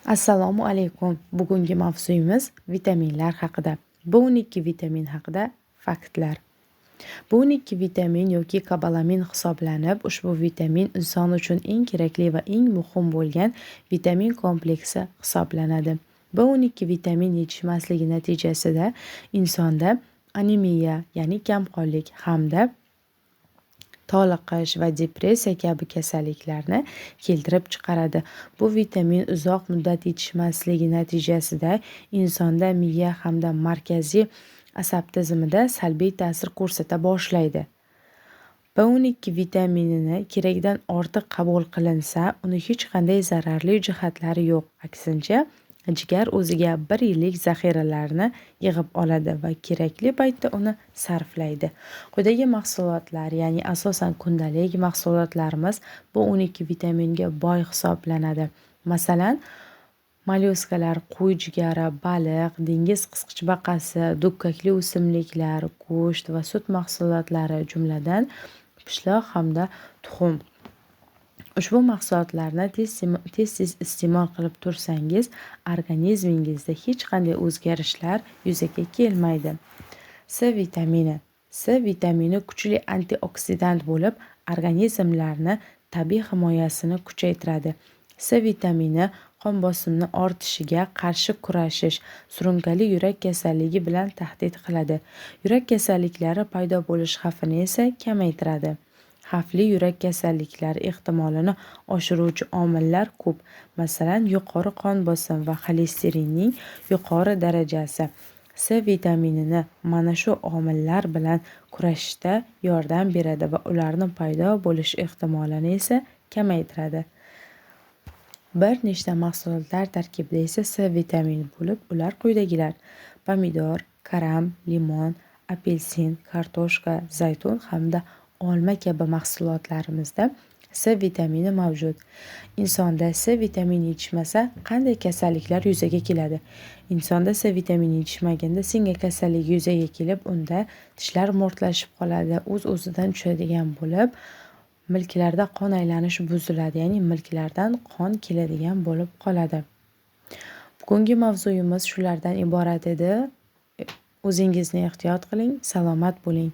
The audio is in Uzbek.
Assalomu alaykum. Bugungi mavzuyimiz vitaminlar haqida. B12 vitamin haqida faktlar. B12 vitamin yoki kobalamin hisoblanib, ushbu vitamin inson uchun eng kerakli va eng muhim bo'lgan vitamin kompleksi hisoblanadi. B12 vitamin yetishmasligi natijasida insonda anemiya, ya'ni kamqonlik hamda toliqish va depressiya kabi kasalliklarni keltirib chiqaradi. Bu vitamin uzoq muddat yetishmasligi natijasida insonda miya hamda markaziy asab tizimida salbiy ta'sir ko'rsata boshlaydi. B12 vitaminini keragidan ortiq qabul qilinsa, uni hech qanday zararli jihatlari yo'q. Aksincha, jigar o'ziga bir yillik zaxiralarni yig'ib oladi va kerakli paytda uni sarflaydi. Quyidagi mahsulotlar, ya'ni asosan kundalik mahsulotlarimiz B12 vitaminga boy hisoblanadi. Masalan, mollyuskalar, qo'y jigari, baliq, dengiz qisqichbaqasi, dukkakli o'simliklar, go'sht va sut mahsulotlari, jumladan pishloq hamda tuxum. Ushbu mahsulotlarni tez-tez iste'mol qilib tursangiz, organizmingizda hech qanday o'zgarishlar yuzaga kelmaydi. C vitamini. C vitamini kuchli antioksidant bo'lib, organizmlarni tabiiy himoyasini kuchaytiradi. C vitamini qon bosimini ortishiga qarshi kurashish, surunkali yurak kasalligi bilan tahdid qiladi. Yurak kasalliklari paydo bo'lish xavfini esa kamaytiradi. Xavfli yurak kasalliklari ehtimolini oshiruvchi omillar ko'p. Masalan, yuqori qon bosim va xolesterinning yuqori darajasi. C vitaminini mana shu omillar bilan kurashishda yordam beradi va ularni paydo bo'lish ehtimolini esa kamaytiradi. Bir nechta mahsulotlar tarkibida esa C vitamini bo'lib, ular quyidagilar: pomidor, karam, limon, apelsin, kartoshka, zaytun hamda olma kabi mahsulotlarimizda C vitamini mavjud. Insonda C vitamini yetishmasa qanday kasalliklar yuzaga keladi? Insonda C vitamini yetishmaganda singa kasalligi yuzaga kelib, unda tishlar mo'rtlashib qoladi, o'z-o'zidan tushadigan bo'lib, milklarda qon aylanishi buziladi, ya'ni milklardan qon keladigan bo'lib qoladi. Bugungi mavzuyimiz shulardan iborat edi. O'zingizni ehtiyot qiling, salomat bo'ling.